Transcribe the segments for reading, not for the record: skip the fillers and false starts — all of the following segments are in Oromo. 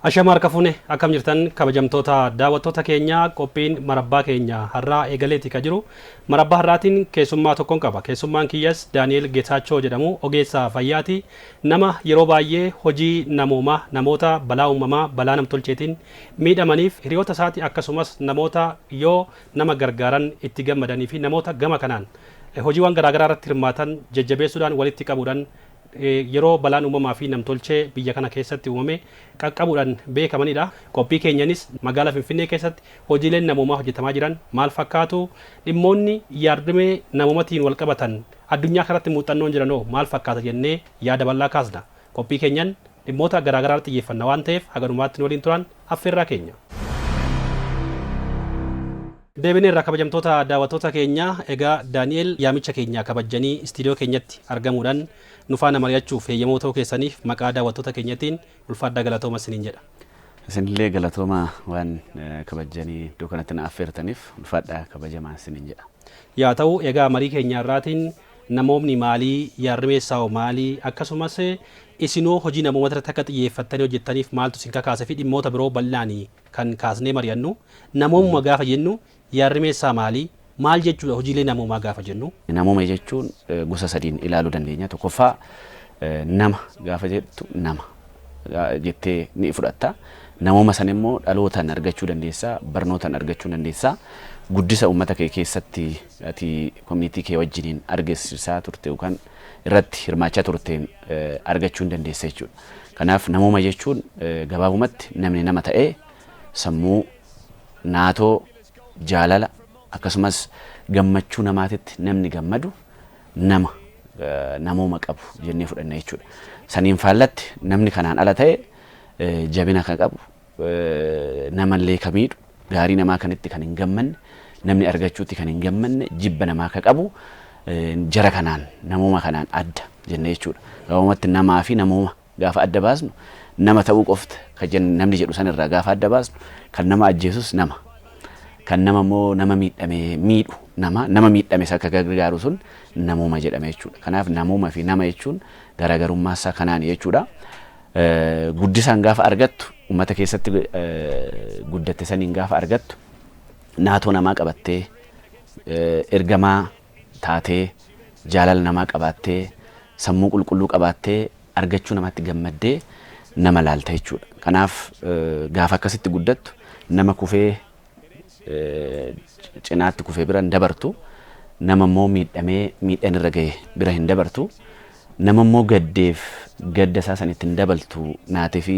Ashama harka fuune, akkam jirtan kabajamtoota daawwattoota keenya? Qophiin marabbaa keenya har'aa eegaleeti ka jiru. Marabbaa har'aatiin keessummaa tokkoon qaba. Keessummaan kiyyas Daani'el Geetaachoo jedhamu, ogeessa fayyaati. Nama yeroo baay'ee hojii namoomaa, namoota balaa uumamaa, balaa namtolcheetiin miidhamaniif hiriyoota isaati, akkasumas namoota yoo nama gargaaran itti gammadanii fi namoota gama kanaan hojiiwwan garaagaraa irratti hirmaatan jajjabeessuudhaan, walitti qabuudhaan, yeroo balaan uumamaa fi namtolchee biyya kana keessatti uumame qaqqabuudhaan beekamanidha. Qophii keenyanis magaalaa Finfinnee keessatti hojiileen namoomaa hojjetamaa jiran maal fakkaatu, dhimmoonni yaadrimee namoomatiin wal qabatan addunyaa kanatti muuxannoon jiranoo maal fakkaata jennee yaada bal'aa kaasna. Qophii keenyan dhimmoota garaagaraa xiyyeeffanna waan ta'eef, haga dhumaatti nu waliin turan affeerraa keenya. Deebineerra, kabajamtoota daawwattoota keenya. Egaa Daani'el, yaamicha keenya kabajjanii istiidiyoo keenyatti argamuudhaan nu faana mari'achuuf heeyyamoo ta'uu keessaniif maqaa daawwattoota keenyatiin ulfaadhaa, galatooma isiniin jedha. Isinillee galatooma, waan kabajjanii iddoo kanatti na affeertaniif ulfaadhaa, kabajamaa isiniin jedha. Yaa ta'u, egaa marii keenya irraatiin namoomni maalii, yaadrimeessaa'oo maalii, akkasumas isinoo hojii namooma irratti akka xiyyeeffattanii hojjettaniif maaltu isin kakaase fi dhimmoota biroo bal'aanii kan kaasnee mari'annu. Namoomuma gaafa jennu yaadrimeessaa maalii, maal jechuudha hojiilee namoomaa gaafa jennu? Namooma jechuun gosa sadiin ilaaluu dandeenya. Tokkoffaa, nama gaafa jettu nama jettee ni fudhatta. Namooma sana immoo dhalootaan argachuu dandeessa, barnootaan argachuu dandeessa. Guddisa uummata kee keessatti ati community kee wajjiniin argisiisaa turte yookaan irratti hirmaachaa turteen argachuu hin dandeessa jechuudha. Kanaaf namooma jechuun gabaabumatti namni nama ta'ee sammuu, naatoo, jaalala, akkasumas gammachuu namaatitti namni gammadu nama namooma qabu jennee fudhanna jechuudha. Saniin faallatti namni kanaan ala ta'e, jabina kan qabu, namallee ka miidhu, gaarii namaa kanitti kan hin gammanne, namni argachuutti kan hin gammanne, jibba namaa ka qabu, jara kanaan namooma kanaan adda jenne jechuudha. Gabaabumatti namaa fi namooma gaafa adda baasnu, nama ta'uu qofta kan namni jedhu sanirraa gaafa adda baasnu, kan nama ajjeesus nama. Kan nama immoo nama miidhame miidhu nama, nama miidhame isa akka gargaaru sun namooma jedhama jechuudha. Kanaaf namooma fi nama jechuun garaagarummaa isaa kanaan jechuudha. Guddisaan gaafa argattu, uummata keessatti guddatte saniin gaafa argattu, naatoo namaa qabattee, ergamaa taatee, jaalala namaa qabaattee, sammuu qulqulluu qabaattee, argachuu namaatti gammaddee nama laalta jechuudha. Kanaaf gaafa akkasitti guddattu nama kufee cinaatti kufee bira hin dabartu, nama immoo miidhamee miidhaan irra gahe bira hin dabartu, nama immoo gaddeef gadda isaa sanitti hin dabaltu. Naatee fi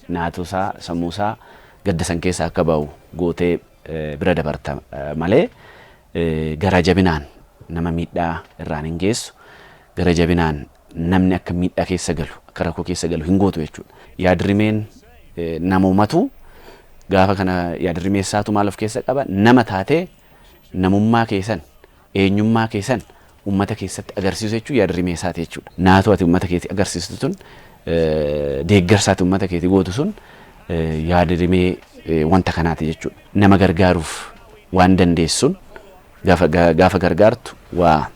naatoo isaa, sammuu isaa gadda san keessaa akka ba'u gootee bira dabarta malee gara jabinaan nama miidhaa irraan hin geessu, gara jabinaan namni akka miidhaa keessa galu, akka rakkoo keessa galu hin gootu jechuudha. Yaadrimeen namoomatu gaafa kana yaadrimeessaatu maal of keessa qaba? Nama taatee namummaa keessan, eenyummaa keessan uummata keessatti agarsiisu jechuun yaadrimeessaati jechuudha. Naatoo ati uummata keetti agarsiistu sun, deeggarsa ati uummata keetti gootu sun yaadrimee wanta kanaati jechuudha. Nama gargaaruuf waan dandeessuun gaafa gargaartu waa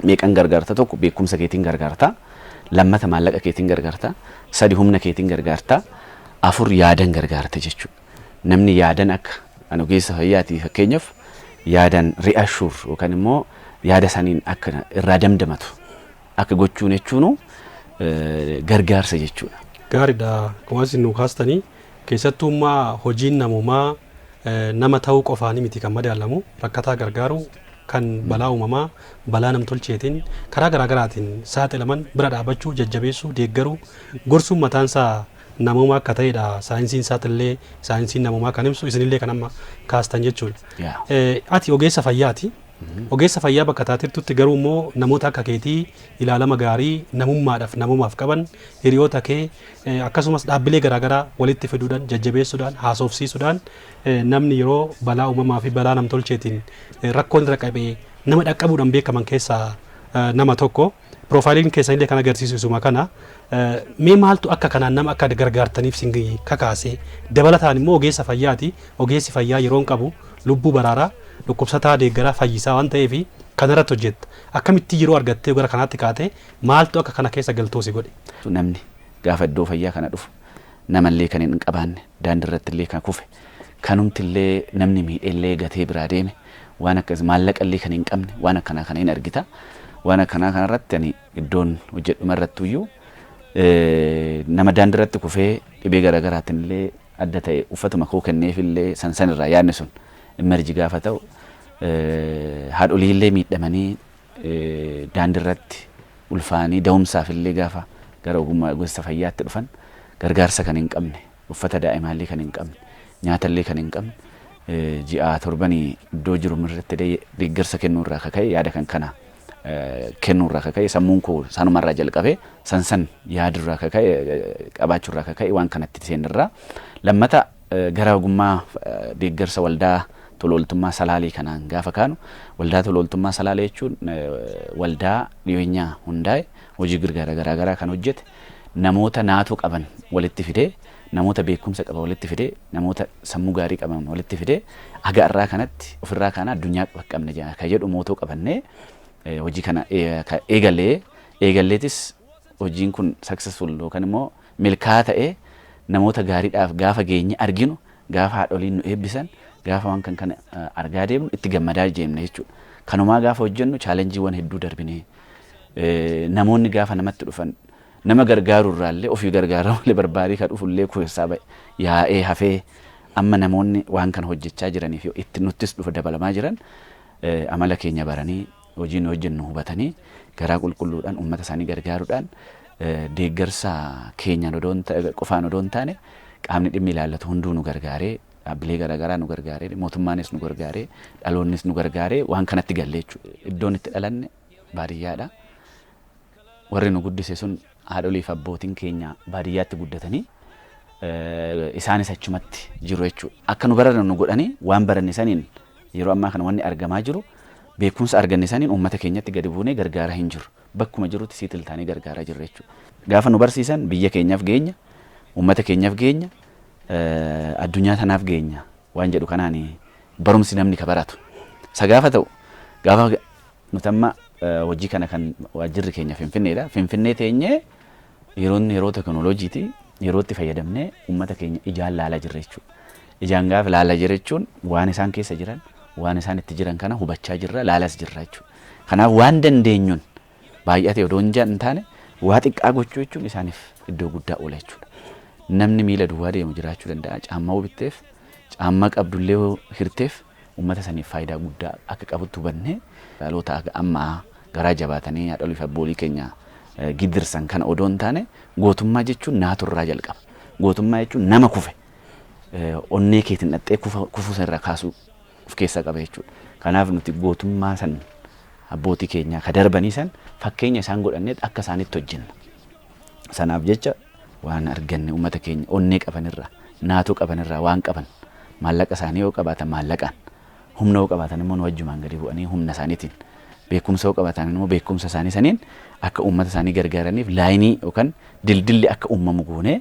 meeqan gargaarta? Tokko, beekumsa keetiin gargaarta. Lammata, maallaqa keetiin gargaarta. Sadi, humna keetiin gargaarta. Afur, yaadan gargaarta jechuudha. Namni yaadan, akka ani ogeessa fayyaati fakkeenyaaf, yaadan reassure yookaan immoo yaada saniin akka irraa damdamatu akka gochuun jechuun gargaarsa jechuudha. Gaariidha. Akkuma isin nu kaastanii, keessattuu hojiin namoomaa nama ta'uu qofaanii miti kan madaalamu. Rakkataa gargaaru, kan balaa uumamaa, balaa namtolcheetiin karaa garaagaraatiin saaxilaman bira dhaabachuu, jajjabeessuu, deeggaruu, gorsuun mataansaa namooma akka ta'edha saayinsiin isaatillee, saayinsiin namoomaa kan ibsu, isinillee kan amma kaastan jechuudha. Ati ogeessa fayyaati. Ogeessa fayyaa bakka taatirtutti garuu immoo namoota akka keetii ilaalama gaarii namummaadhaaf namoomaaf qaban, hiriyoota kee, akkasumas dhaabbilee garaagaraa walitti fiduudhaan, jajjabeessuudhaan, haasofsiisuudhaan, namni yeroo balaa uumamaa fi balaa namtolcheetiin rakkoon irra qabee nama dhaqqabuudhaan beekaman keessaa nama tokko. Piroofaayiliin keessanillee kan agarsiisu isuma kana. Mee maaltu akka kanaan nama akka gargaartaniif sin kakaase? Dabalataan immoo ogeessa fayyaati. Ogeessi fayyaa yeroo hin qabu lubbuu baraaraa, dhukkubsataa deeggaraa, fayyisaa waan ta'eef kanarratti hojjetta. Akkamitti yeroo argattee gara kanaatti kaatee, maaltu akka kana keessa galtoo si godhe? Namni gaafa iddoo fayyaa kana dhufu Namallee kan hin qabaanne, daandii irratti illee kan kufe, kanumtillee namni miidheellee gatee biraa deeme, waan akkas maallaqallee kan hin qabne, waan akkanaa kana hin argita. Waan akkanaa kanarratti ani iddoon hojjedhuma irrattuyyuu nama daandii irratti kufee dhibee garaagaraatiin illee adda ta'e uffatuma koo kenneefillee san sanirraa yaadni sun emerge gaafa ta'u, haadholii illee miidhamanii daandii irratti ulfaanii da'umsaaf illee gaafa gara ogummaa gosa fayyaatti dhufan gargaarsa kan hin qabne, uffata daa'imaallee kan hin qabne, nyaatallee kan hin qabne, ji'a 7nii iddoo jiru irratti deeggarsa kennuu irraa kaka'e, yaada kan kana kennuu irraa kaka'e, sammuun koo sanumarraa jalqabee san san yaadurraa kaka'e, qabaachuurraa kaka'e waan kanatti seenirraa. Lammata gara ogummaa deeggarsa waldaa tola ooltummaa Salaalee kanaan gaafa kaanu, waldaa tola ooltummaa Salaalee jechuun waldaa dhiyeenyaa hundaa'e, hojii garaagaraa kan hojjete, namoota naatoo qaban walitti fidee, namoota beekumsa qaban walitti fidee, namoota sammuu gaarii qaban walitti fidee, haga irraa kanatti ofirraa kana addunyaa qaqqabne kan jedhu motto qabannee hojii kana eegalee. Eegalleetis hojiin kun successful yookaan immoo milkaa'aa ta'ee namoota gaariidhaaf gaafa geenye arginu, gaafa haadholiin nu eebbisan, gaafa waan kan kana argaa deemnu itti gammadaa deemne jechuudha. Kanumaa gaafa hojjennu challengeiiwwan hedduu darbinee, namoonni gaafa namatti dhufan nama gargaaru irraallee ofii gargaara malee barbaadee kan dhufullee keessaa ba'e yaa'ee hafee, amma namoonni waan kana hojjechaa jiranii fi itti nuttis dhufa dabalamaa jiran amala keenya baranii, hojii nu hojjennu hubatanii, garaa qulqulluudhaan uummata isaanii gargaaruudhaan, deeggarsa keenyaan qofaan odoo hin taane qaamni dhimmi ilaallatu hunduu nu gargaaree, dhaabbilee garaagaraa nu gargaaree, mootummaanis nu gargaaree, dhaloonnis nu gargaaree waan kanatti galle jechuudha. Iddoon itti dhalanne baadiyyaadha. Warri nu guddise sun haadholii fi abbootiin keenya baadiyyaatti guddatanii isaanis achumatti jiru jechuudha. Akka nu barannu nu godhanii, waan baranne saniin yeroo ammaa kana wanni argamaa jiru beekumsa arganne saniin uummata keenyatti gadi buunee gargaaraa hin jiru. Bakkuma jirutti settle taanee gargaaraa jirra jechuudha. Gaafa nu barsiisan biyya keenyaaf geenya, uummata keenyaaf geenya, addunyaa tanaaf geenya waan jedhu kanaan barumsi namni ka baratu. Isa gaafa ta'u, gaafa nuti amma hojii kana kan waajjirri keenya Finfinneedha. Finfinnee teenyee yeroon yeroo teknooloojiiti, yeroo itti fayyadamnee uummata keenya ijaan laalaa jirra jechuudha. Ijaan gaafa laalaa jirra jechuun waan isaan keessa jiran, waan isaan itti jiran kana hubachaa jirra, laalaas jirra jechuudha. Kanaaf waan dandeenyuun baay'ate odoo hin taane waa xiqqaa gochuu jechuun isaaniif iddoo guddaa oola jechuudha. Namni miila duwwaa deemu jiraachuu danda'a. Caammaa yoo bitteef, caammaa qabdullee yoo hirteef uummata saniif faayidaa guddaa akka qabutti hubannee, dhaloota ammaa garaa jabaatanii haadholii fi abboolii keenya gidirsan kana odoo hin taane, gootummaa jechuun naaturraa jalqaba. Gootummaa jechuun nama kufe onnee keetiin dhaxxee kufuu san irraa kaasuu of keessaa qaba jechuudha. Kanaaf nuti gootummaa san abbootii keenyaa ka darbanii san fakkeenya isaan godhannee akka isaanitti hojjenna. Sanaaf jecha waan arganne uummata keenya onnee qabanirraa, naatoo qabanirraa, waan qaban maallaqa isaanii yoo qabaatan maallaqaan, humna yoo qabaatan immoo nu wajjumaan gadi bu'anii humna isaaniitiin, beekumsa yoo qabaatan immoo beekumsa isaanii saniin akka uummata isaanii gargaaraniif lineii yookaan dildilli akka uumamu goonee,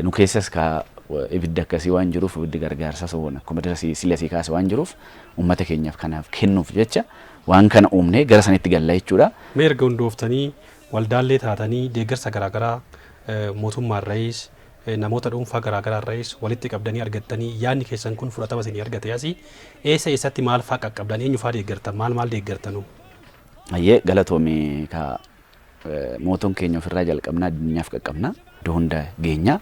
nu keessas ka ibidda akkasii waan jiruuf, ibiddi gargaarsa soon akkuma dira sila sii kaase waan jiruuf, uummata keenyaaf kanaaf kennuuf jecha waan kana uumnee gara sanitti galla jechuudha. Mee erga hundooftanii waldaallee taatanii deeggarsa garaagaraa mootummaarraayis namoota dhuunfaa garaagaraarraayis walitti qabdanii argattanii, yaadni keessan kun fudhatama isinii argate, asii eessa eessatti maal faa qaqqabdan, eenyu faa deeggartan, maal maal deeggartanu? Ayyee, galatoomii. Ka mottoon keenya ofirraa jalqabnaa addunyaaf qaqqabna, iddoo hunda geenya.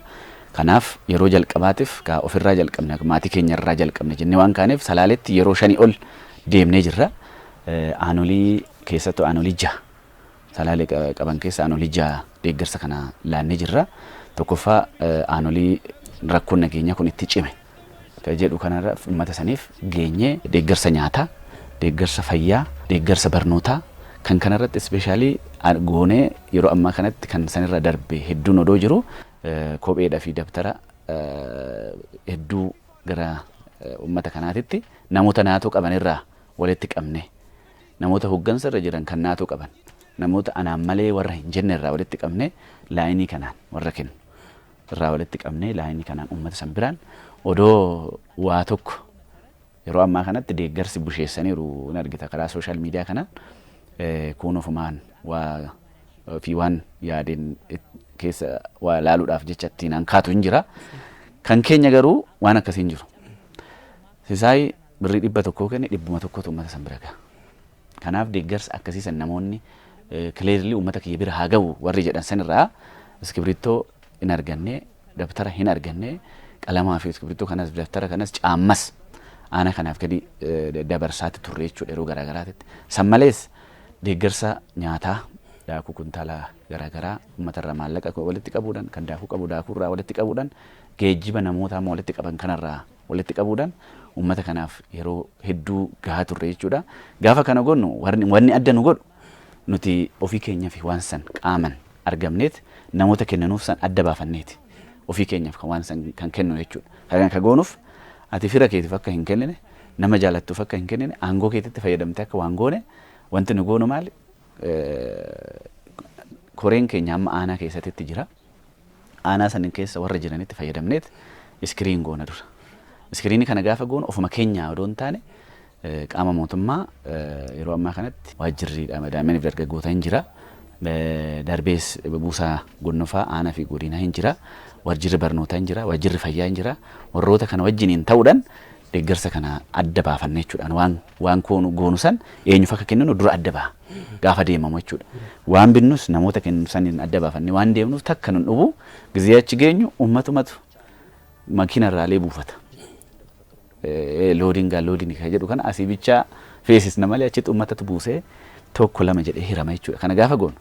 Kanaaf yeroo jalqabaatiif ka ofirraa jalqabne, maatii keenya irraa jalqabne jennee waan kaaneef Salaaletti yeroo 5 ol deemnee jirra. Aanolii keessattuu aanolii jaha Salaalee qaban keessa aanolii jaha deeggarsa kana laannee jirra. Tokkoffaa aanolii rakkoon nageenyaa kun itti cime kan jedhu kanarra uummata saniif geenyee deeggarsa nyaataa, deeggarsa fayyaa, deeggarsa barnootaa kan kanarratti specially goonee, yeroo ammaa kanatti kan sanirra darbe hedduun odoo jiru kopheedhaa fi dabtara hedduu gara uummata kanaatitti namoota naatoo qaban irraa walitti qabne, namoota hoggansa irra jiran kan naatoo qaban, namoota anaan malee warra hin jenne irraa walitti qabne, lineii kanaan warra kennu irraa walitti qabne, lineii kanaan uummata san biraan odoo waa tokko yeroo ammaa kanatti deeggarsi busheessaniiru in argita karaa social media kanaan, kun ofumaan waa fi waan yaadeen keessa waa laaluudhaaf jecha ittiin hankaatu hin jira. Kan keenya garuu waan akkasii hin jiru. Sisaay birrii 100 kenne 100tu uummata san bira gaha. Kanaaf deeggarsa akkasii san namoonni clearly uummata kiyya bira haa gahu warri jedhan sanirraa iskibirittoo hin arganne, dabtara hin arganne, qalamaa fi iskibirittoo kanas dabtara kanas caammas aana kanaaf gadi dabarsaatti turre jechuudha yeroo garaagaraatitti. San malees deeggarsa nyaataa daakuu kuntaala garaagaraa uummatarraa maallaqa walitti qabuudhaan, kan daakuu qabu daakuurraa walitti qabuudhaan, geejjiba namoota amma walitti qaban kanarraa walitti qabuudhaan uummata kanaaf yeroo hedduu gahaa turre jechuudha. Gaafa kana goonu wanni adda nu godhu nuti ofii keenyaaf waan san qaaman argamneet namoota kennanuuf san adda baafanneeti. Ofii keenyaaf kan waan san kan kennu jechuudha. Kana kan goonuuf ati fira keetiif akka hin kennine, nama jaalattuuf akka hin kennine, aangoo keetitti fayyadamtee akka waan goone wanti nu goonu maali? Koreen keenya amma aanaa keessatti jira. Aanaa san keessa warra jiranitti fayyadamneet screen goona dura. Screenii kana gaafa goonu ofuma keenya odoo hin taane qaama mootummaa yeroo ammaa kanatti waajjirri daa'immanii fi dargaggootaa hin jira. Darbees buusaa gonfaa aanaa fi godinaa hin jira. Waajjirri barnootaa hin jira. Waajjirri fayyaa hin jira. Warroota kana wajjiniin ta'uudhaan deeggarsa kana adda baafanne jechuudha. Waan goonu san eenyuuf akka kenninu dura adda baha gaafa deemamu jechuudha. Waan binnus namoota kennu saniin adda baafanne waan deemnuuf takka nun dhubu gizee achi geenyu uummatumatu makiina irraalee buufata. Loading unloading kan jedhu kana asii bichaa feesisna malee achitti uummatatu buusee tokko lama jedhee hirama jechuudha. Kana gaafa goonu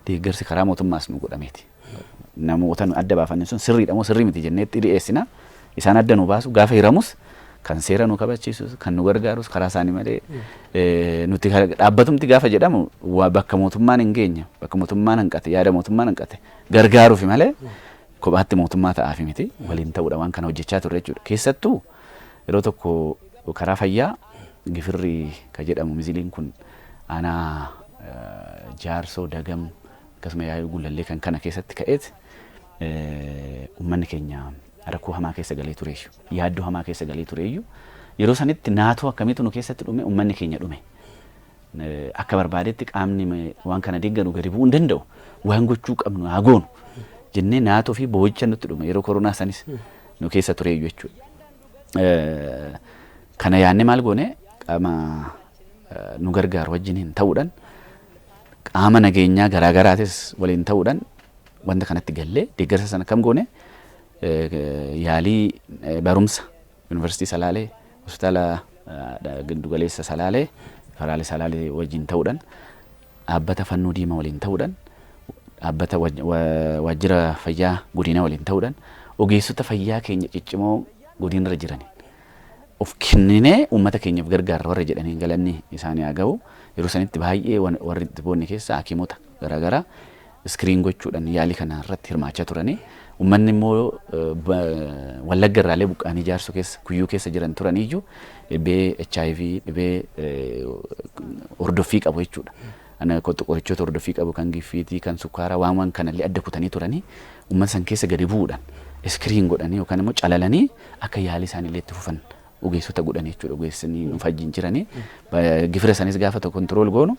deeggarsi karaa mootummaas nu godhameeti. Namoota nu adda baafanne sun sirriidha moo sirrii miti jennee itti dhiyeessina. Isaan adda nu baasu, gaafa hiramus kan seera nu kabachiisus kan nu gargaarus karaa isaanii malee nuti dhaabbatumti gaafa jedhamu bakka mootummaan hin geenye, bakka mootummaan hanqate, yaada mootummaan hanqate gargaaruufi malee kophaatti mootummaa ta'aafi miti, waliin ta'uudha waan kana hojjechaa turre jechuudha. Keessattuu yeroo tokko karaa fayyaa gifirri ka jedhamu miziliin kun aanaa Jaarsoo, Dagam, akkasuma Yaayuu Gullallee kan kana keessatti ka'eet uummanni keenya rakkoo hamaa keessa galee tureeyyu, yaaddoo hamaa keessa galee tureeyyu. Yeroo sanitti naatoo akkamiitu nu keessatti dhume, uummanni keenya dhume. Akka barbaadetti qaamni waan kana deeggaru gadi bu'uu hin danda'u, waan gochuu qabnu haa goonu jennee naatoo fi boo'icha nutti dhume yeroo koronaa sanis nu keessa tureeyyu jechuudha. Kana yaadne maal goone? Qaama nu gargaaru wajjiniin ta'uudhaan, qaama nageenyaa garaagaraatis waliin ta'uudhaan wanta kanatti gallee deeggarsa sana kam goone? Yaalii barumsa yuunivarsiitii Salaalee, hospitaala giddugaleessa Salaalee, faraalee Salaalee wajjin ta'uudhaan, dhaabbata fannoo diimaa waliin ta'uudhaan, dhaabbata waajjira fayyaa godinaa waliin ta'uudhaan, ogeessota fayyaa keenya ciccimoo godinarra jiran of kenninee uummata keenyaaf gargaarra warra jedhanii galanni isaanii haa ga'u. Yeroo sanitti baay'ee warri itti boonne keessa hakiimota garaagaraa screen gochuudhaan yaalii kana irratti hirmaachaa turanii, uummanni immoo Wallagga irraalee buqqaanii Jaarsoo keessa, Kuyyuu keessa jiran turaniyyuu dhibee HIV, dhibee hordoffii qabu jechuudha. Ana qorichoota hordoffii qabu kan giffiitii, kan sukkaaraa, waan kanallee adda kutanii turanii uummata san keessa gadi bu'uudhaan screen godhanii yookaan immoo calalanii akka yaalii isaaniillee itti fufan ogeessota godhan jechuudha. Ogeessonni nu wajjin jiranii gifira sanis gaafa tokko control goonu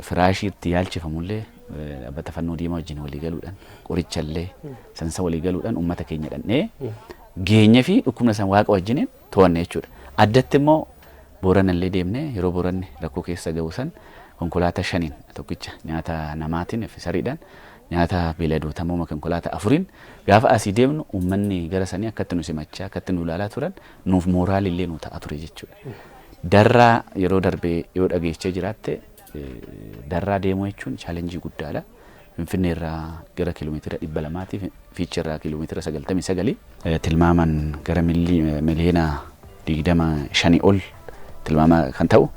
firaashii itti yaalchifamullee dhaabbata fannoo diimaa wajjin walii galuudhaan, qorichallee sansa walii galuudhaan uummata keenya dhandhee geenye fi dhukkubna san Waaqa wajjiniin to'anne jechuudha. Addatti immoo Booranallee deemnee yeroo Booranni rakkoo keessa ga'u san konkolaataa shaniin, tokkicha nyaata namaatiin fi sariidhaan, nyaata beeyladoota immoo konkolaataa afuriin gaafa asii deemnu uummanni gara sanii akkatti nu simachaa, akkatti nu ilaalaa turan nuuf mooraalillee nu ta'a ture jechuudha. Darraa yeroo darbee yoo dhageechee jiraatte, Darraa deemuu jechuun challenge guddaadha. Finfinnee irraa gara kiiloomeetira 200ti, Fiichee irraa kiiloomeetira 99. Tilmaaman gara miliyoona 25 ol tilmaama kan ta'u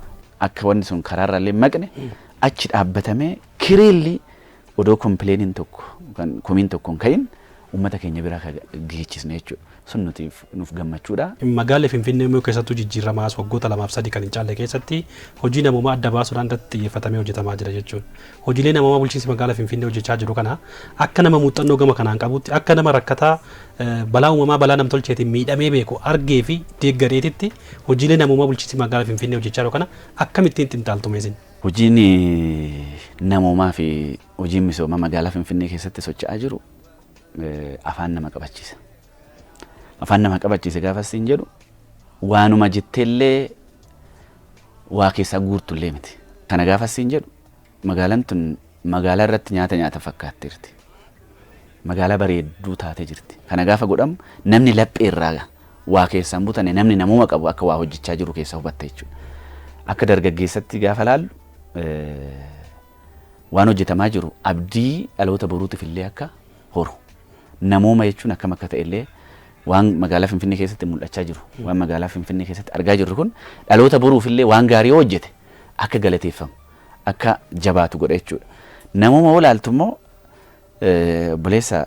akka wanni sun karaarra illee maqne achi dhaabbatamee clearly odoo complainiin tokko kan komiin tokko hin ka'in uummata keenya biraa kan geechisne jechuudha. Sun nuti nuuf gammachuudha. Magaalli Finfinnee immoo keessattuu jijjiiramaa as waggoota 2 fi 3 kan hin caalle keessatti hojii namoomaa adda baasuudhaan irratti xiyyeeffatamee hojjetamaa jira jechuudha. Hojiilee namoomaa bulchiinsi magaalaa Finfinnee hojjechaa jiru kana akka nama muuxannoo gama kanaan qabutti, akka nama rakkataa balaa uumamaa, balaa namtolcheetiin miidhamee beeku argee fi deeggareetitti, hojiilee namoomaa bulchiinsi magaalaa Finfinnee hojjechaa jiru kana akkamittiin xinxaaltume isin? Hojiin namoomaa fi hojiin misoomaa magaalaa Finfinnee keessatti socho'aa jiru afaan nama qabachiisa. Afaan nama qabachiisa gaafa siin jedhu waanuma jetteellee waa keessaa guurtullee miti. Kana gaafa siin jedhu magaalaan tun magaalaa irratti nyaata nyaata fakkaatteerti. Magaalaa bareedduu taatee jirti. Kana gaafa godhamu namni laphee irraa waa keessaan butane, namni namuma qabu akka waa hojjechaa jiru keessaa hubatta jechuudha. Akka dargaggeessatti gaafa laallu waan hojjetamaa jiru abdii dhaloota boruutiif illee akka horu. Namooma jechuun akkam akka ta'e illee waan magaalaa Finfinnee keessatti mul'achaa jiru, waan magaalaa Finfinnee keessatti argaa jirru kun dhaloota boruuf illee waan gaarii yoo hojjete akka galateeffamu, akka jabaatu godha jechuudha. Namooma olaaltu immoo, obboleessa,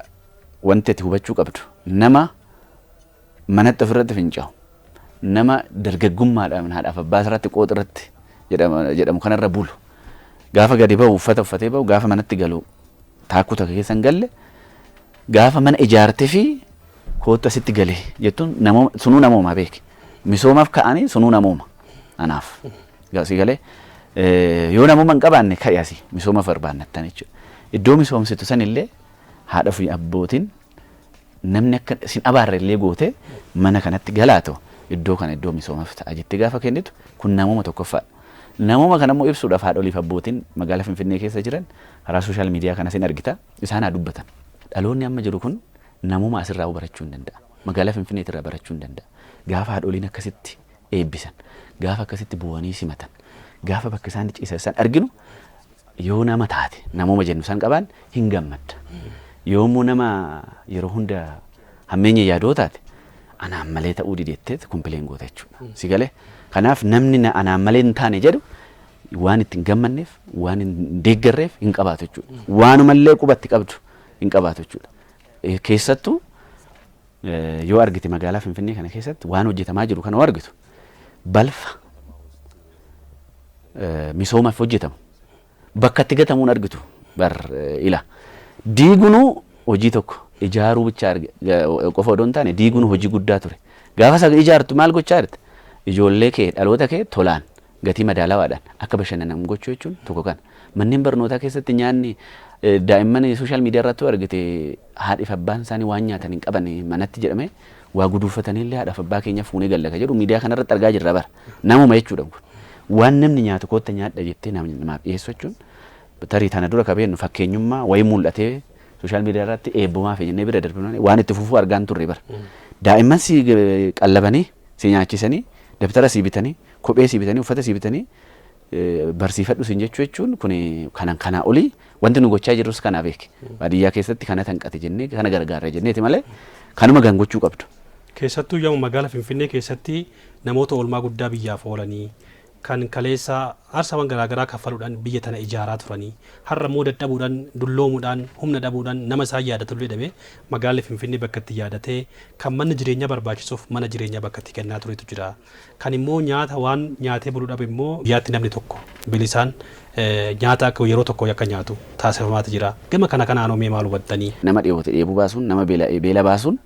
wanti ati hubachuu qabdu nama manatti ofirratti fincaa'u, nama dargaggummaadhaan haadhaaf abbaa irratti qooxa irratti jedhamu kanarra bulu, gaafa gadi bahu uffata uffatee bahu, gaafa manatti galu taakkuu takka keessa hin galle, gaafa mana ijaarte fi kootu asitti galee jettuun namooma, sunuu namooma beeki. Misoomaaf ka'anii sunuu namooma anaaf. Si galee yoo namooma hin qabaanne ka'i asii misoomaaf barbaannattan jechuudha. Iddoo misoomsitu sanillee haadha fi abbootiin namni akka isin abaarre illee goote mana kanatti galaatoo iddoo kana iddoo misoomaaf ta'a jettee gaafa kennitu kun namooma tokkoffaadha. Namooma kana immoo ibsuudhaaf haadholiif abbootiin magaalaa Finfinnee keessa jiran karaa social media kanas hin argita, isaan haa dubbatan. Dhaloonni amma jiru kun namooma asirraa barachuu hin danda'a. Magaalaa Finfinneetirraa barachuu hin danda'a. Gaafa haadholiin akkasitti eebbisan, gaafa akkasitti bu'anii simatan, gaafa bakka isaan ciisan san arginu, yoo nama taate namooma jennu san qabaan hin gammadda. Yoommoo nama yeroo hunda hammeenya yaadoo taate anaan malee ta'uu dideetteet complain goota jechuudha. Si galee? Kanaaf namni anaan malee hin taane jedhu waan ittiin gammanneef, waan hin deeggarreef hin qabaatu jechuudha. Waanumallee qubatti qabdu hin qabaatu jechuudha. Keessattuu yoo argite magaalaa Finfinnee kana keessatti waan hojjetamaa jiru kana yoo argitu, balfa misoomaaf hojjetamu bakka itti gatamuun argitu bar ila. Diigunuu hojii tokko, ijaaruu bicha qofa odoo hin taane diiguun hojii guddaa ture. Gaafa isa ijaartu maal gochaa jirta? Ijoollee kee, dhaloota kee tolaan gatii madaalawaadhaan akka bashannanan gochuu jechuun tokko kana. Manneen barnootaa keessatti nyaanni daa'imman social media irratti yoo argite haadhiif abbaan isaanii waan nyaatan hin qaban manatti jedhame waa guduunfatanii illee haadhaaf abbaa keenya fuunee galla ka jedhu miidiyaa kanarratti argaa jirra bara. Namuma jechuudha kun. Waan namni nyaatu kootta nyaadha jettee namaaf dhiyeessu jechuun tarii tana dura ka beeknu fakkeenyummaa wayii mul'atee social media irratti eebbumaa fi jennee bira darbinu waan itti fufuu argaan turre bara. Daa'imman si qallabanii, si nyaachisanii, dabtara si bitanii, kophee si bitanii, uffata si bitanii, barsiifadhu sin jechuu jechuun kun kanan kanaa olii wanti nu gochaa jirrus kana beeki. Baadiyyaa keessatti kana tanqate jennee kana gargaarra jenneeti malee kanuma gangochuu qabdu. Keessattuu yommuu magaalaa Finfinnee keessatti namoota oolmaa guddaa biyyaaf oolanii, kan kaleessa aarsaawwan garaagaraa kaffaluudhaan biyya tana ijaaraa turanii, har'a immoo dadhabuudhaan, dulloomuudhaan, humna dhabuudhaan nama isaan yaadatullee dhabe, magaalli Finfinnee bakka itti yaadatee kan manni jireenyaa barbaachisuuf mana jireenyaa bakka itti kennaa turetu jira. Kan immoo nyaata waan nyaatee buluu dhabe immoo biyyaatti namni tokko bilisaan nyaata akka yeroo tokko akka nyaatu taasifamaatu jira. Gama kana kanaan mee maal hubattanii? Nama dheebote dheebuu baasuun, nama beela baasuun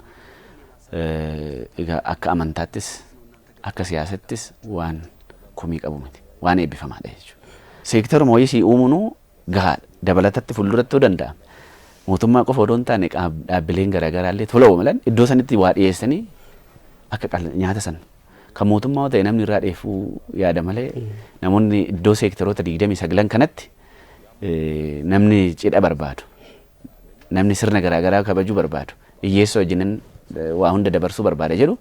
egaa akka amantaattis akka siyaasattis waan komii qabu miti. Waan eebbifamaadha jechuudha. Seektaruma wayii sii uumuunuu gahaadha. Dabalatatti fuulduratti yoo danda'ame mootummaa qofa odoo hin taane dhaabbileen garaagaraa illee tola oomilan iddoo sanitti waa dhiyeessanii akka nyaata sana kan mootummaa ta'e namni irraa dheeffuu yaada malee namoonni iddoo seektaroota 29 kanatti namni cidha barbaadu, namni sirna garaagaraa kabajuu barbaadu, hiyyeessa wajjinin waa hunda dabarsuu barbaada jedhu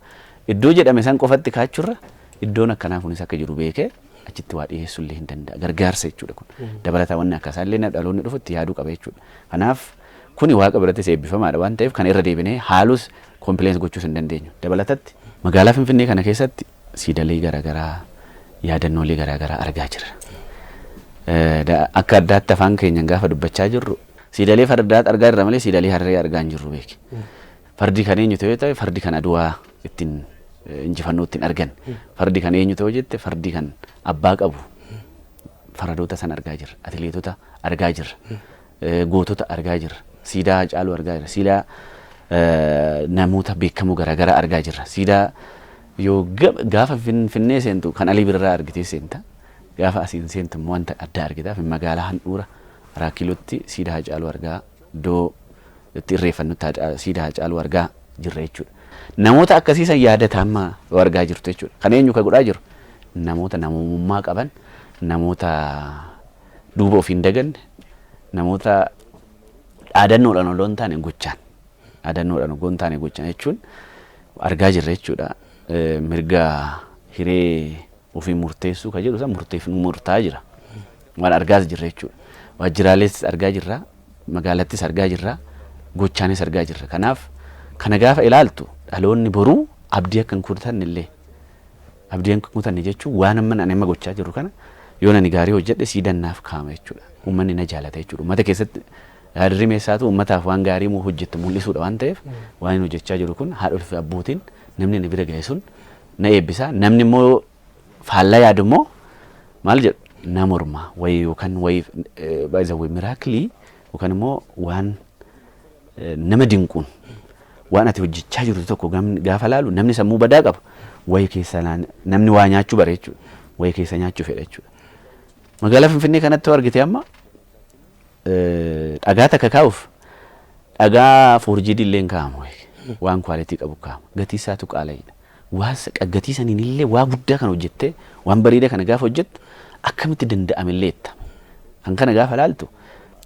iddoo jedhame san qofatti kaachurra iddoon akkanaa kunis akka jiru beekee achitti waa dhiyeessuu illee hin danda'a. Gargaarsa jechuudha kun. Dabalataa wanni akkasaallee dhaloonni dhufu itti yaaduu qaba jechuudha. Kanaaf kuni Waaqa birattis eebbifamaadha waan ta'eef kan irra deebinee haalus complain gochuus hin dandeenyu. Dabalatatti magaalaa Finfinnee kana keessatti siidalee garaagaraa, yaadannoolee garaagaraa argaa jirra. Akka addaatti afaan keenyan gaafa dubbachaa jirru siidalee fardaa argaa jirra malee siidalee harree argaa hin jirru beeki. Fardi kan eenyu ta'e ta'e fardi kan Aduwaa ittiin injifannoo ittiin argan. Fardi kan eenyu ta'e jette fardi kan abbaa qabu faradoota san argaa jirra. Atileetota argaa jirra. Gootota argaa jirra. Siidaa Haacaaluu argaa jirra. Siidaa namoota beekamoo garaagaraa argaa jirra. Siidaa yoo gaafa Finfinnee seentu kan Alii Birraa argitee seenta. Gaafa asiin seentu immoo wanta addaa argitaaf magaalaa handhuura Araa Kiilootti siidaa Haacaaluu argaa, iddoo itti irreeffannutti siidaa Haacaaluu argaa jirra jechuudha. Namoota akkasii san yaadata amma yoo argaa jirtu jechuudha. Kan eenyu ka godhaa jiru? Namoota namummaa qaban, namoota duuba ofii hin daganne, namoota dhaadannoodhaan odoo hin taane gochaan, dhaadannoodhaan odoo hin taane gochaan jechuun argaa jirra jechuudha. Mirga hiree ofii murteessuu ka jedhu san murteef murtaa'aa jira. Waan argaas jirra jechuudha. Waajjiraalees argaa jirra, magaalattis argaa jirra, gochaanis argaa jirra. Kanaaf kana gaafa ilaaltu dhaloonni boruu abdii akka hin kutanne illee, abdii akka hin kutanne jechuun waan amma ani amma gochaa jiru kana yoo ani gaarii hojjedhe siidaan naaf kaa'ama jechuudha. Uummanni na jaalata jechuudha. Uummata keessatti yaadrimee isaatu uummataaf waan gaarii moo hojjettu mul'isuudha waan ta'eef, waan inni hojjechaa jiru kun haadholii fi abbootiin namni inni bira ga'e sun na eebbisa. Namni immoo faallaa yaadu immoo maal jedhu, na morma wayii yookaan wayii. By the way, miracle yookaan immoo waan nama dinquun waan ati hojjechaa jirtu tokko gaafa laalu namni sammuu badaa qabu wayii keessa namni waa nyaachuu bare jechuudha. Wayii keessa nyaachuu fedha jechuudha. Magaalaa Finfinnee kanatti yoo argite amma dhagaa takka kaa'uuf dhagaa forged illee hin kaa'amu. Waan quality qabu kaa'ama. Gatii isaatu qaala'iidha. Waa gatii saniin illee waa guddaa kana hojjettee waan bareedaa kana gaafa hojjettu akkamitti danda'ame illee jetta. Kan kana gaafa laaltu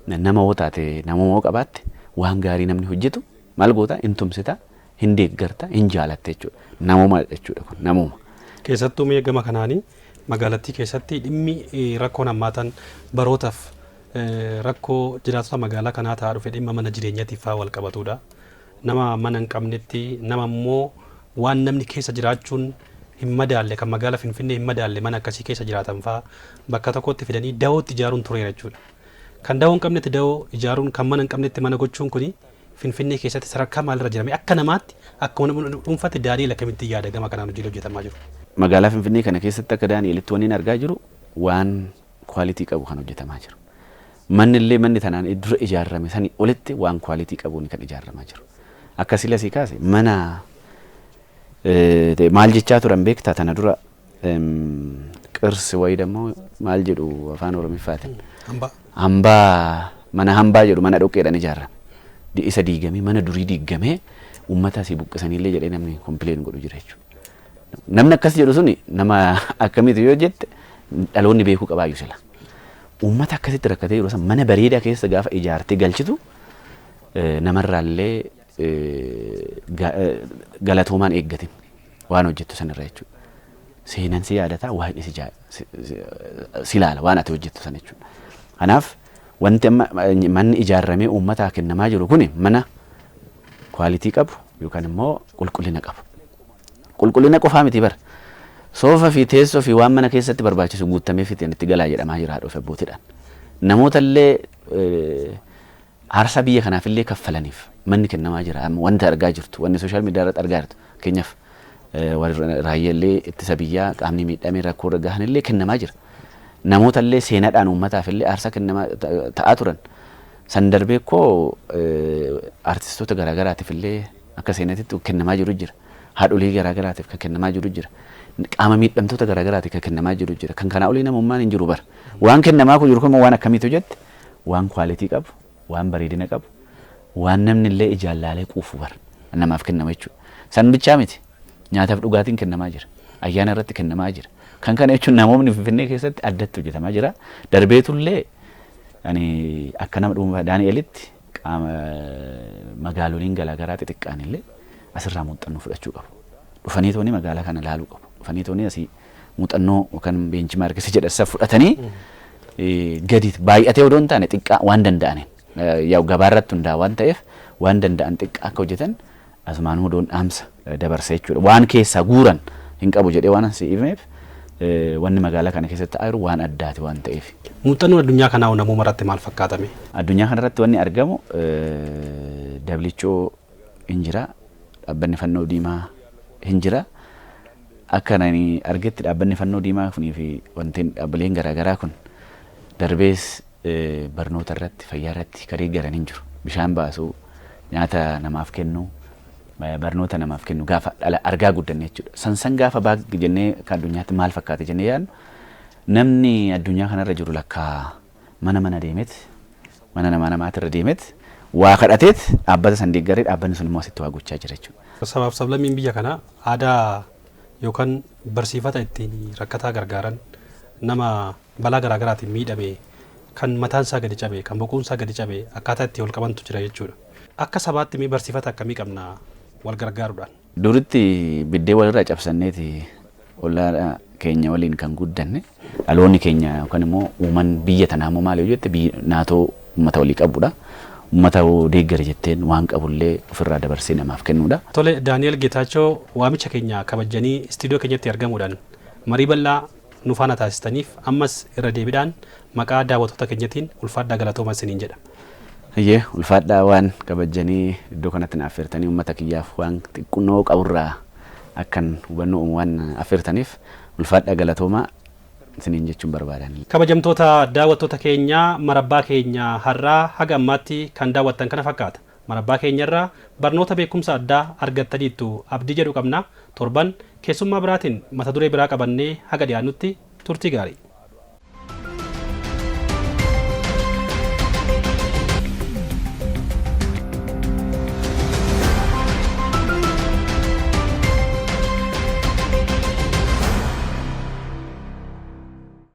nama hoo taate, nama hoo qabaatte, waan gaarii namni hojjetu maal goota? Hin tumsita, hin deeggarta, hin jaalatta jechuudha. Namuma jechuudha kun namuma. Keessattuu mee gama kanaanii magaalattii keessatti dhimmi rakkoon hammaatan barootaaf rakkoo jiraattota magaalaa kanaa ta'aa dhufe dhimma mana jireenyaatiif fa'aa wal qabatudha. Nama mana hin qabnetti, nama immoo waan namni keessa jiraachuun hin madaalle, kan magaalaa Finfinnee hin madaalle mana akkasii keessa jiraatan fa'aa bakka tokkotti fidanii dawootti ijaaruun tureera jechuudha. Kan dawoo hin qabnetti dawoo ijaaruun, kan mana hin qabnetti mana gochuun kuni Finfinnee keessatti sadarkaa maalirra jirame? Akka namaatti, akkuma nama dhuunfaatti Daani'el akkamitti yaada gama kanaan hojiilee hojjetamaa jiru? Magaalaa Finfinnee kana keessatti akka Daani'elitti wanni argaa jiru waan quality qabu kan hojjetamaa jiru. Manni illee manni tanaan dura ijaarame sanii olitti waan quality qabuun kan ijaaramaa jiru. Akka sila sii kaase mana maal jechaa turan beektaa? Tana dura qirsi wayii dammoo maal jedhu afaan Oromiffaatiin? Hambaa. Hambaa, mana hambaa jedhu, mana dhoqqeedhaan ijaarame. Isa diigamee, mana durii diigamee uummata asii buqqisaniillee jedhee namni complain godhu jira jechuudha. Namni akkas jedhu suni nama akkamiiti yoo jette, dhaloonni beekuu qabaayyuu sila. Uummata akkasitti rakkatee yeroo san mana bareedaa keessa gaafa ijaartee galchitu namarraallee galatoomaan eeggatin waan hojjettu sanirra jechuudha. Seenan si yaadataa, waan si ilaala waan ati hojjettu sana jechuudha. Kanaaf wanti amma manni ijaarramee uummataa kennamaa jiru kuni mana quality qabu yookaan immoo qulqullina qabu. Qulqullina qofaa miti bara. Soofa fi teessoo fi waan mana keessatti barbaachisu guutamee fiteen itti galaa jedhamaa jira haadha of abbootiidhaan. Namoota illee aarsaa biyya kanaaf illee kaffalaniif manni kennamaa jira. Amma wanta argaa jirtu, wanni social media irratti argaa jirtu, fakkeenyaaf warri raayyaa illee ittisa biyyaa qaamni miidhamee rakkoo irra gahan illee kennamaa jira. Namoota illee seenaadhaan uummataaf illee aarsaa kennamaa ta'aa turan. San darbee koo artistoota garaagaraatiif illee akka seenatitti kennamaa jiru jira. Haadholii garaagaraatiif kan kennamaa jiru jira. Qaama miidhamtoota garaagaraatiif kan kennamaa jiru jira. Kan kanaa olii namummaan hin jiru bara. Waan kennamaa kun jiru kun waan akkamiitu jette, waan quality qabu, waan bareedina qabu, waan namni illee ijaan laalee quufu bara namaaf kennama jechuudha. San bichaa miti. Nyaataaf dhugaatiin kennamaa jira. Ayyaana irratti kennamaa jira. Kan kana jechuun namoonni Finfinnee keessatti addatti hojjetamaa jira. Darbeetullee ani akka nama dhuunfaa Daani'elitti qaama magaaloliin garaagaraa xixiqqaan illee asirraa muuxannoo fudhachuu qabu. Dhufanii tooni magaalaa kana laaluu qabu. Dhufanii tooni asii muuxannoo yookaan benchmark isa jedhan fudhatanii gadi baay'atee odoo hin taane xiqqaa waan danda'aniin, yaa'u gabaarratti hundaa waan ta'eef, waan danda'an xiqqaa akka hojjetan asumaanuu odoon dhaamsa dabarsa jechuudha. Waan keessaa guuran hin qabu jedhee waan si himeef, wanni magaalaa kana keessatti ta'aa jiru waan addaati waan ta'eef. Muuxannoon addunyaa kanaa namuma irratti maal fakkaatame? Addunyaa kanarratti wanni argamu WHO hin jira, dhaabbanni fannoo diimaa hin jira. Akka ani argetti dhaabbanni fannoo diimaa kunii fi wanti dhaabbileen garaagaraa kun darbees barnoota irratti, fayyaa irratti kan deeggaran hin jiru. Bishaan baasuu, nyaata namaaf kennuu, barnoota namaaf kennu gaafa dhala argaa guddanne jechuudha. San san gaafa baag jennee akka addunyaatti maal fakkaate jennee yaadnu Namni addunyaa kanarra jiru lakkaa mana mana deemet, mana namaa namaatirra deemet, waa kadhateet dhaabbata san deeggaree dhaabbanni sun immoo asitti waa gochaa jira jechuudha. Sabaaf sablammiin biyya kanaa aadaa yookaan barsiifata ittiin rakkataa gargaaran, nama balaa garaagaraatiin miidhame, kan mataan isaa gadi cabe, kan boquun isaa gadi cabe akkaataa itti ol qabantu jira jechuudha. Akka sabaatti mee barsiifata akkamii qabna wal gargaaruudhaan? Duritti biddeen walirraa cabsanneeti ollaa keenya waliin kan guddanne. Dhaloonni keenya yookaan immoo uuman biyya tanaa immoo maal yoo jette, naatoo uummata walii qabudha. Uummata deeggare jetteen waan qabullee ofirraa dabarsee namaaf kennuudha. Tole, Daani'el Geetaachoo, waamicha keenya kabajanii istiidiyoo keenyatti argamuudhaan marii bal'aa nu faana taasistaniif ammas irra deebiidhaan maqaa daawwattoota keenyatiin ulfaadhaa, galatooma isiniin jedha. Iyyee, ulfaadhaa, waan kabajanii iddoo kanatti na affeertanii uummata kiyyaaf waan xiqqoo qaburraa akkan hubannoo uumu waan affeertaniif ulfaadhaa, galatoomaa isiniin jechuun barbaadan. Kabajamtoota daawwattoota keenyaa, marabbaa keenya har'aa haga ammaatti kan daawwattan kana fakkaata. Marabbaa keenyarraa barnoota beekumsa addaa argattaniittu abdii jedhu qabna. Torban keessummaa biraatiin mata duree biraa qabannee haga dhiyaannutti turtii gaarii.